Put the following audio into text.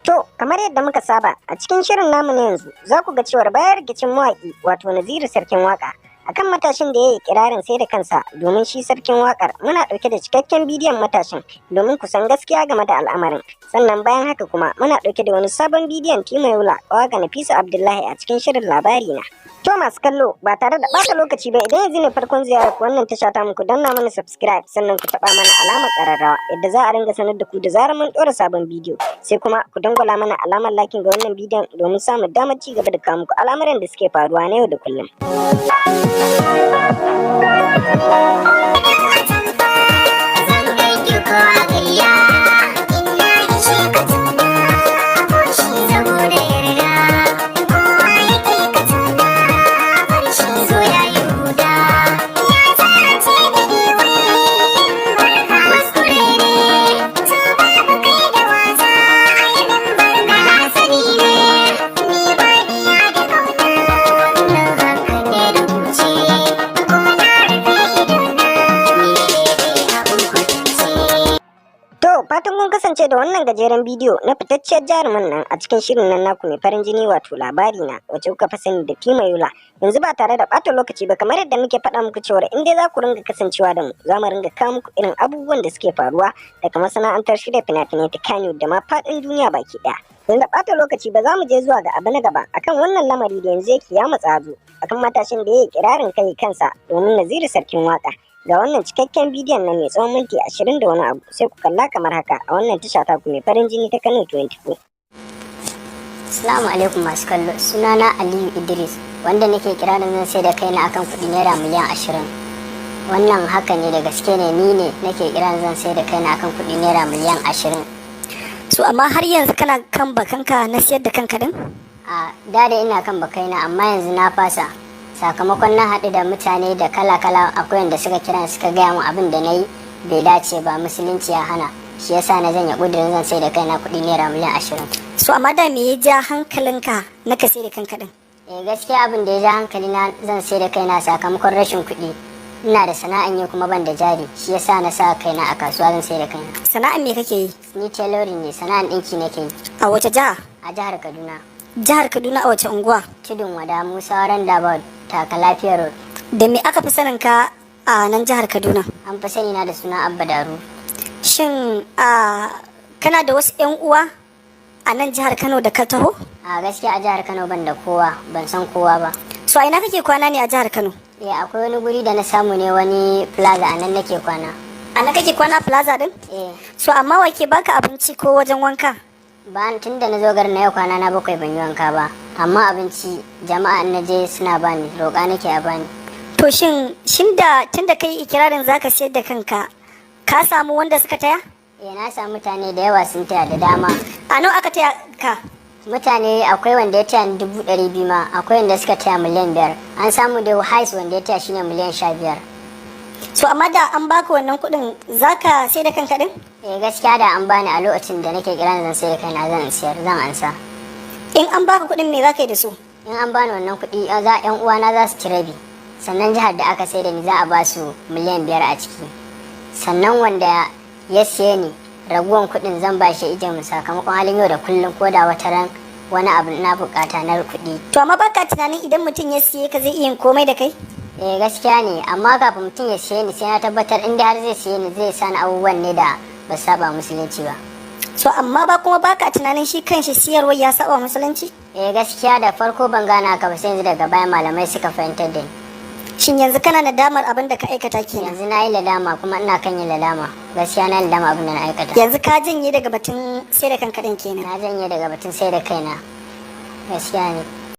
To, kamar yadda muka saba, a cikin shirin namu na yanzu za ku ga cewar bayan rikicin mawaƙi, wato Naziru Sarkin Waƙa, akan matashin da ya yi kirarin sai da kansa domin shi sarkin waƙar, muna ɗauke da cikakken bidiyon matashin domin ku san gaskiya game da al'amarin. Sannan bayan haka kuma muna ɗauke da wani sabon bidiyon Tima Yola waƙa Nafisa Abdullahi a cikin shirin Labari Na. To, masu kallo, ba tare da ɓata lokaci ba, idan yanzu ne farkon ziyarar ku wannan tasha ta muku, danna mana subscribe, sannan ku taɓa mana alamar ƙararrawa yadda za a ringa sanar da ku da zarar mun ɗora sabon bidiyo. Sai kuma ku dangwala mana alamar liking ga wannan bidiyon domin samun damar ci gaba da kawo muku al'amuran da suke faruwa na yau da kullum. Zan ganki ko a gayya, ina ishe ka tuna ko shi saboda yarda. Kowa yake ka tuna, bar shi zo ya yi huda. Ya tsara ce da ni wai barka kuskure ne. To babu kai da wasa, ainihin barka na sani ne. Ni ba biya da kauna, wannan haka ne rubuce. Ko na rufe idona, ni ne dai abin kwatance. To, fatan kun kasance da wannan gajeren bidiyo na fitacciyar jarumin nan a cikin shirin nan naku mai farin jini, wato Labari Na, wacce kuka fi sani da Tima Yola. Yanzu ba tare da ɓata lokaci ba, kamar yadda muke faɗa muku cewa in dai za ku ringa kasancewa da mu, za mu ringa kawo muku irin abubuwan da suke faruwa daga masana'antar shirya fina-finai ta Kano da ma faɗin duniya baki ɗaya. Yanzu da ɓata lokaci ba, za mu je zuwa ga abu na gaba akan wannan lamari da yanzu yake ya matsa zo akan matashin da ya yi kirarin kai kansa domin Naziru Sarkin Waka. Ga wannan cikakken bidiyon nan mai tsawon minti 20 da wani abu, sai ku kalla kamar haka a wannan tasha taku mai farin jini ta Kano 24. Assalamu alaikum masu kallo, sunana Aliyu Idris, wanda nake kirarin zan sai da kaina akan kuɗi naira miliyan 20. Wannan haka ne, da gaske ne, ni ne nake kirarin zan sai da kaina akan kuɗi naira miliyan 20. So amma har yanzu kana kan bakanka na siyar da kanka din? A da da ina kan bakaina, amma yanzu na fasa. Sakamakon na haɗu da mutane da kala-kala, akwai wanda suka kira suka gaya min abin da na yi bai dace ba, musulunci ya hana. Shi yasa na janye ƙudurin zan sai da kaina kuɗi naira miliyan 20. So amma da me ya ja hankalinka na ka sai da kanka din? Eh, gaskiya abin da ya ja hankali na zan sai da kaina sakamakon rashin kuɗi. Ina da sana'an yi kuma ban da jari, shi yasa na sa kaina a kasuwa zan sai da kaina. Sana'an me kake yi? Ni tailoring ne, sana'an ɗinki nake yi. A wace jiha? A jihar Kaduna. Jihar Kaduna, a wace unguwa? Tudun Wada, Musa Roundabout, Taka Lafiya Road. Da me aka fi sanin ka a nan jihar Kaduna? An fi sani na da suna Abba Daru. Shin a kana da wasu 'yan uwa a nan jihar Kano da ka taho? A gaskiya a jihar Kano ban da kowa, ban san kowa ba. So a ina kake kwana ne a jihar Kano? Eh, akwai wani guri da na samu ne, wani plaza, a nan nake kwana. A nan kake kwana, plaza din? Eh. So amma wa ke baka abinci ko wajen wanka? Ba, tun da na zo garin na yau kwana na 7 ban yi wanka ba, amma abinci jama'a in na je suna bani, roƙa nake a bani. To shin da tun da kai ikirarin zaka siyar da kanka, ka samu wanda suka taya? Eh, na samu mutane da yawa sun taya da dama. A nawa aka taya ka? Mutane akwai wanda ya taya ni 200,000 ma, akwai wanda suka taya miliyan 5. An samu da highest wanda ya taya shine miliyan 15. So amma da an baka wannan kuɗin, zaka sai da kanka din? Eh, gaskiya da an bani a lokacin da nake kiran zan sai da kaina, zan siyar, zan ansa. In an baka kuɗin, me zaka yi da su? In an bani wannan kuɗi, za yan uwana za su ci rabi, sannan jihar da aka sai da ni za a ba su miliyan 5 a ciki, sannan wanda ya siye ni raguwan kuɗin zan ba shi ije mu sakamakon halin yau da kullum, ko da wata ran wani abu na bukata na kuɗi. To amma baka tunanin idan mutum ya siye ka zai iya yin komai da kai? Eh, gaskiya ne, amma kafin mutum ya siye ni sai na tabbatar in dai har zai siye ni zai sani abubuwan ne da ba su saba musulunci ba. So amma ba kuma baka tunanin shi kanshi siyarwar ya saba musulunci? Eh, gaskiya da farko ban gane haka ba, sai yanzu daga baya malamai suka fahimtar da ni. Shin yanzu kana nadamar abin da ka aikata kenan? Yanzu na yi ladama kuma ina kan yin ladama. Gaskiya na yi ladama abin da na aikata. Yanzu ka janye daga batun sai da kanka din kenan? Na janye daga batun sai da kaina, gaskiya ne.